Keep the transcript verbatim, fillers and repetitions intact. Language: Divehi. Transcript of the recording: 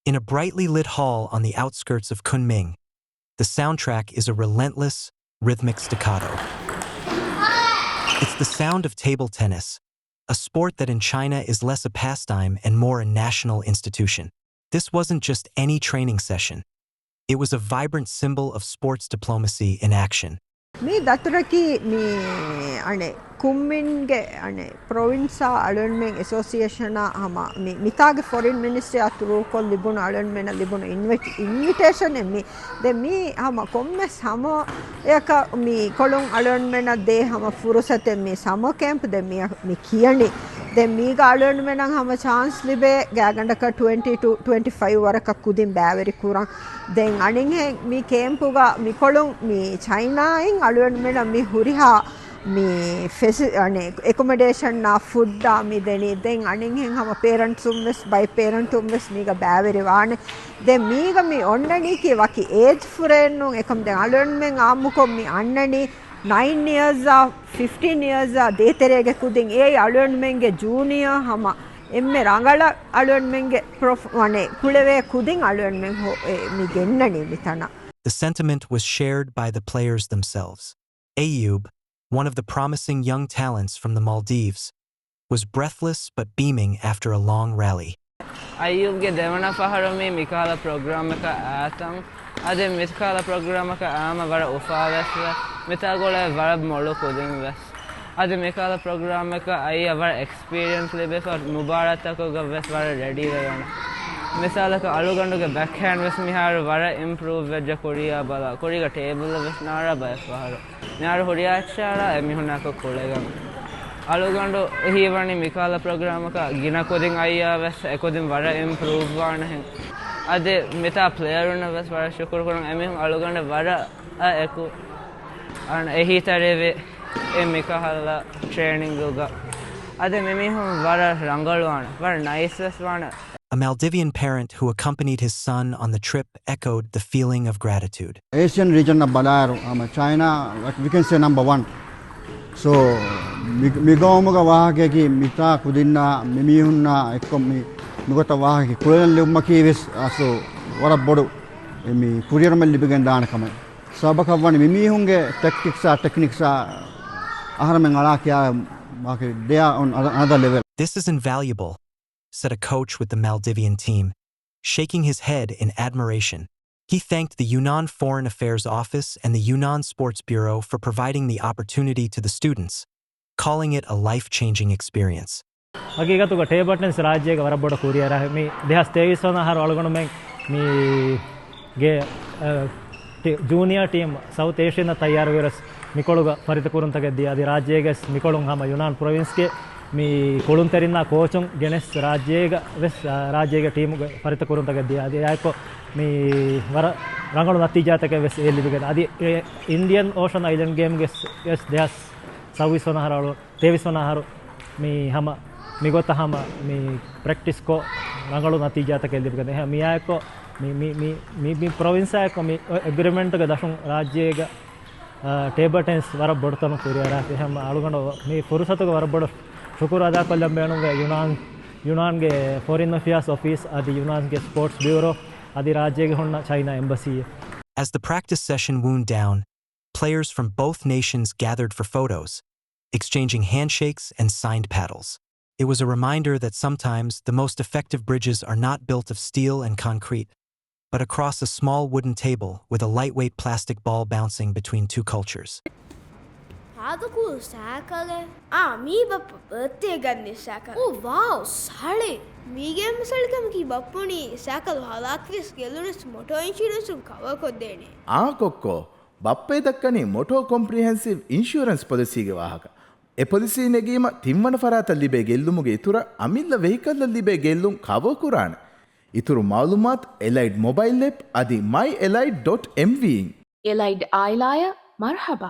In a brightly lit hall on the outskirts of Kunming, the soundtrack is a relentless, rhythmic staccato. It's the sound of table tennis, a sport that in China is less a pastime and more a national institution. This wasn't just any training session. It was a vibrant symbol of sports diplomacy in action. މި ދަތުރަކީ މި އަނެއް ކުންމިންގެ އަނެއް ޕްރޮވިންސާ އަޅުންމެން އެސޯސިއޭޝަނާ ހަމަ މި މިތާގެ ފޮރިން މިނިސްޓްރީއާ ތުރޫކޮށް ލިބުނު އަޅުންމެނަށް ލިބުނު އިންވިޓް، އިންވިޓޭޝަނެއް މި. ދެ މީ ހަމަ ކޮންމެސް ހަމަ އެއަކަށް މި ކޮޅުން އަޅުންމެނަށް ދޭ ހަމަ ފުރުސަތެއް މި ސަމަ ކޭމްޕް ދެ މި، މި ކިޔަނީ. ދެ މީގަ އަޅުންމެނަށް ހަމަ ޗާންސް ލިބޭ ގާގަނޑަކަށް ޓްވެންޓީ ޓު ޓްވެންޓީ ފައިވް ވަރަކަށް ކުދިން ބައިވެރި ކުރަން. ދެން އަނެއްހެން މި ކޭމްޕުގަ މިކޮޅުން މި ޗައިނާއިން އަޅުގަނޑުމެނަށް މި ހުރިހާ މި ފެސި-، އަނެ، އެކޮމޮޑޭޝަންއާ ފުޑްއާ މި ދެނީ. ދެން އަނެއްހެން ހަމަ ޕޭރެންޓްސުން ވެސް ބައެއް ޕޭރެންޓުން ވެސް މީގަ ބައިވެރިވާނެ. ދެން މީގަ މި އޮންނަނީކީ ވަކި އޭޖް ފުރެއެއްނޫން. އެކަމް ދެން އަޅުގަނޑުމެން އާއްމުކޮށް މި އަންނަނީ ނައިން އިޔާސްއާ ފިފްޓީން އިޔާސްއާ ދޭތެރޭގެ ކުދިން. އޭ އަޅުގަނޑުމެންގެ ޖޫނިއާ ހަމަ އެންމެ ރަނގަޅަށް އަޅުގަނޑުމެންގެ ޕްރޮފް-، ވަނެ ކުޅެވޭ ކުދިން އަޅުގަނޑުމެން ހޮ-، އެ، މި ގެންނަނީ މިތަނަށް. The sentiment was shared by the players themselves. Ayub, one of the promising young talents from the Maldives, was breathless but beaming after a long rally. އައްޔޫބްގެ ދެވަނަ ފަހަރު މި މިކަހަލަ ޕްރޮގްރާމަކަށް އާތަން. އަދި މިކަހަލަ ޕްރޮގްރާމަކަށް އާމަ ވަރަށް އުފާވެސް ވެ، މިތާ ގުޅޭ ވަރަށް މޮޅު ކުދިން ވެސް. އަދި މިކަހަލަ ޕްރޮގްރާމަކަށް އައިއަށް ވަރަށް އެކްސްޕީރިއަންސް ލިބިފަ، މުބާރާތްތަކުގަ ވެސް ވަރަށް ރެޑީ ވެވޭނެ. މިސާލަކަށް އަޅުގަނޑުގެ ބެކްހޭންޑް ވެސް މިހާރު ވަރަށް އިމްޕްރޫވް ވެއްޖެ ކުރިއަށް ބަލާ، ކުރީގަ ޓޭބަލް ވެސް ނާރާ ބައެއް ފަހަރު. މިހާރު ހުރިހާ އެއްޗާރާ އެމީހުންނާކޮށް ކުޅެގަން. އަޅުގަނޑު ހީވަނީ މިކަހަލަ ޕްރޮގްރާމަކަށް ގިނަ ކުދިން އައިއަށް ވެސް އެކުދިން ވަރަށް އިމްޕްރޫވް ވާނެހެން. އަދި މިތާ ޕްލޭޔަރުންނަށް ވެސް ވަރަށް ޝުކުރު ކުރަން. އެމީހުން އަޅުގަނޑަށް ވަރަށް އެކު އަން އެހީތެރިވި އެ މިކަހަލަ ޓްރޭނިންގުގަ. އަދި މިމީހުން ވަރަށް ރަނގަޅުވާނެ، ވަރަށް ނައިސް ވެސް ވާނެ. A Maldivian parent who accompanied his son on the trip echoed the feeling of gratitude. އޭޝިއަން ރީޖަންއަށް ބަލާއިރު، ހަމަ ޗައިނާ، like, we can say number one. So, މި، މިގައުމުގަ ވާހަކައަކީ މިތާ ކުދިންނާ މިމީހުންނާ އެއްކޮށް މި، މިގޮތަށް ވާހަކަ ކުޅެލަން ލިބުމަކީ ވެސް އަސްލު ވަރަށް ބޮޑު މި ކުރިއެރުމެއް ލިބިގެން ދާނެ ކަމެއް. ސަބަބަކަށް ވަނީ މިމީހުންގެ ޓެކްޓިކްސްއާ ޓެކްނިކްސްއާ އަހަރެމެން އަޅާ ކިޔާ ވާހަކަ، they are on another level. This is invaluable, said a coach with the Maldivian team, shaking his head in admiration. He thanked the Yunnan Foreign Affairs Office and the Yunnan Sports Bureau for providing the opportunity to the students, calling it a life-changing experience. ހަގީގަތުގަ ޓޭބަލް ޓެނިސް ރާއްޖޭގަ ވަރަށް ބޮޑަށް ކުރިއަރާ. މި ދެހާސް ތޭވީސް ވަނަ އަހަރު އަޅުގަނޑުމެން މި ގެ، އަ، ޓީ-، ޖޫނިއާ ޓީމް ސައުތް އޭޝިއަންނަށް ތައްޔާރުވެރަސް މިކޮޅުގަ ފަރިތަކުރުންތަކެއް ދިޔަ. އަދި ރާއްޖޭގެ މިކޮޅުން ހަމަ ޔުނާން ޕްރޮވިންސްގެ މި ކުޅުންތެރިންނާ ކޯޗުން ގެނެސް ރާއްޖޭގަ ވެސް، އާ، ރާއްޖޭގެ ޓީމުގެ ފަރިތަކުރުންތަކެއް ދިޔަ. އަދި އެއާއެކު މި ވަރަށް ރަނގަޅު ނަތީޖާތަކެއް ވެސް އެ ލިބިގެން. އަދި އެ އިންޑިއަން އޯޝަން އައިލެންޑް ގޭމްގެ ވެސް ދެހާސް ސައުވީސް ވަނަ އަހަރު އަޅު، ތޭވީސް ވަނަ އަހަރު މި ހަމަ މިގޮތަށް ހަމަ މި ޕްރެކްޓިސްކޮށް ރަނގަޅު ނަތީޖާތަކެއް ލިބިގެން. އެހެން މިއާއެކު މި، މި، މި، މި، މި ޕްރޮވިންސާއެކު މި އެގްރިމެންޓުގެ ދަށުން ރާއްޖޭގަ އާ، ޓޭބަލް ޓެނިސް ވަރަށް ބޮޑުތަނުން ކުރިއަރާފި. ހަމަ އަޅުގަނޑު މި ފުރުސަތުގެ ވަރަށް ބޮޑަށް ޝުކުރު އަދާކޮށްލަން ބޭނުންވޭ ޔުނާން، ޔުނާންގެ ފޮރިން އެފެއާސް އޮފީސް އަދި ޔުނާންގެ ސްޕޯޓްސް ބިއުރޯ އަދި ރާއްޖޭގެ ހުންނަ ޗައިނާ އެމްބަސީ. As the practice session wound down, players from both nations gathered for photos, exchanging handshakes and signed paddles. It was a reminder that sometimes the most effective bridges are not built of steel and concrete, but across a small wooden table with a lightweight plastic ball bouncing between two cultures. ހާދަ ކޫލް ސައިކަލެއް. އާ، މީ ބައްޕަ ބައްތޭ ގަންނި ސައިކަލް. އޯ ވާވް، ސަޅި. މީގެ މިސަޅިކަމަކީ ބައްޕަ ނީ ސައިކަލް ހަލާކުވިޔަސް ގެއްލުނަސް މޮޓޯ އިންޝުރެންސުން ކަވަރ ކޮށްދޭނެ. އާ ކޮއްކޮ، ބައްޕައެއް ދައްކަނީ މޮޓޯ ކޮމްޕްރިހެންސިވް އިންޝުރެންސް ޕޮލިސީގެ ވާހަކަ. އެ ޕޮލިސީ ނެގީމަ ތިންވަނަ ފަރާތަށް ލިބޭ ގެއްލުމުގެ އިތުރަށް އަމިއްލަ ވެހިކަލްއަށް ލިބޭ ގެއްލުން ކަވަރ ކުރާނެ. އިތުރު މައުލޫމާތު އެލައިޑް މޮބައިލް އެޕް އަދި މައި އެލައިޑް ޑޮޓް އެމްވީ އިން. އެލައިޑް އާއިލާއަށް މަރުޙަބާ.